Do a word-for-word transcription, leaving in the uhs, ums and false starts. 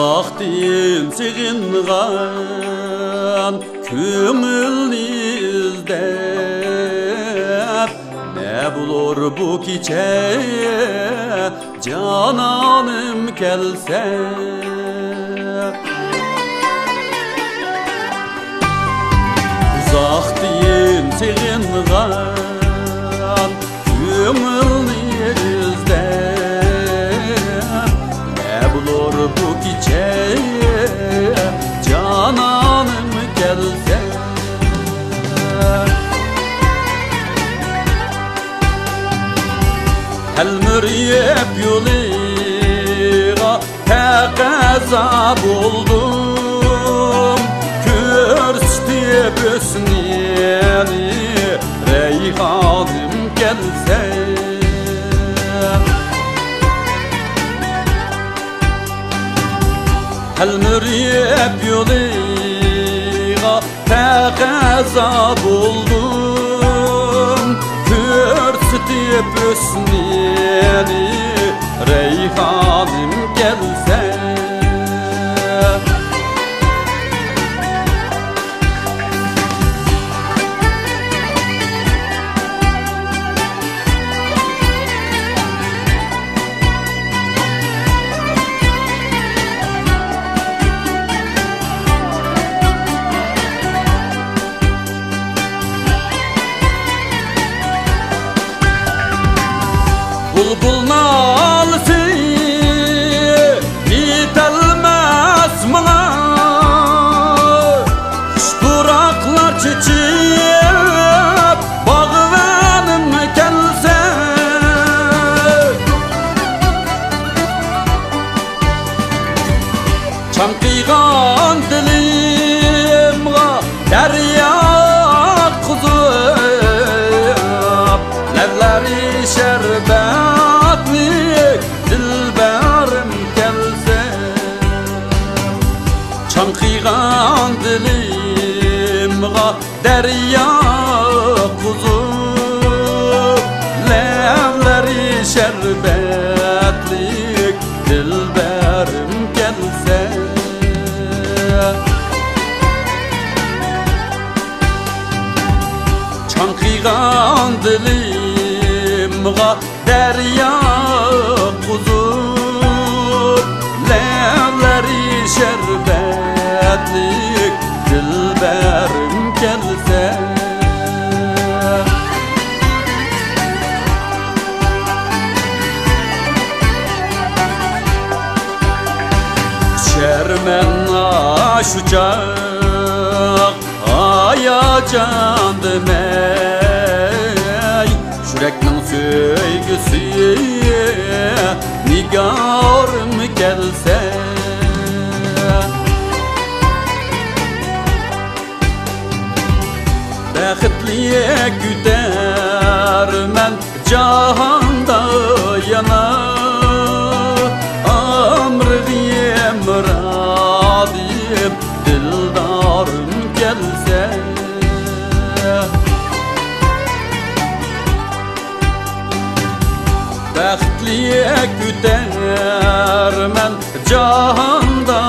ئاختىن سېغىنغان كۆڭۈلنى ئىزدەپ، نە بولۇر بۇ كېچە، جانانىم كەلسە. ئۇزاقتىن سېغىنغان كۆڭۈلنى ئىزدەپ، نە بولۇر بۇ كېچە، جانانىم كەلسە. تەلمۈرۈپ يولىغا تەقەززا بولدۇم، كۆرسىتىپ ھۆسنىنى رەيھانىم كەلسە. تەلمۈرۈپ يولىغا تەقەززا بولدۇم، كۆرسىتىپ ھۆسنىنى رەيھانىم كەلسە. بۇلبۇل نالىسى يېتەلمەس ماڭا، خۇش پۇراقلار چېچىپ باغۋەنىم كەلسە. چاڭقىغان دىلىمغا دەريا قۇزۇپ، لەۋلىرى شەربەتلىك دىلبەرىم كەلسە. چاڭقىغان دىلىمغا دەريا قۇزۇپ، لەۋلىرى شەربەتلىك دىلبەرىم كەلسە. چاڭقىغان دىلىمغا دەريا قۇزۇپ، لەۋلىرى شەربەتلىك دىلبەرىم كەلسە. ئۇچارمەن ئاشۇ چاغ ھاياجاندىمەي، يۈرەكنىڭ سۆيگۈسى نىگارىم كەلسە. بەختلىك ئۆتەرمەن جاھاندا يەنە، ئامرىغىم، مۇرادىم، دىلدارىم كەلسە. بەختلىك ئۆتەرمەن جاھاندا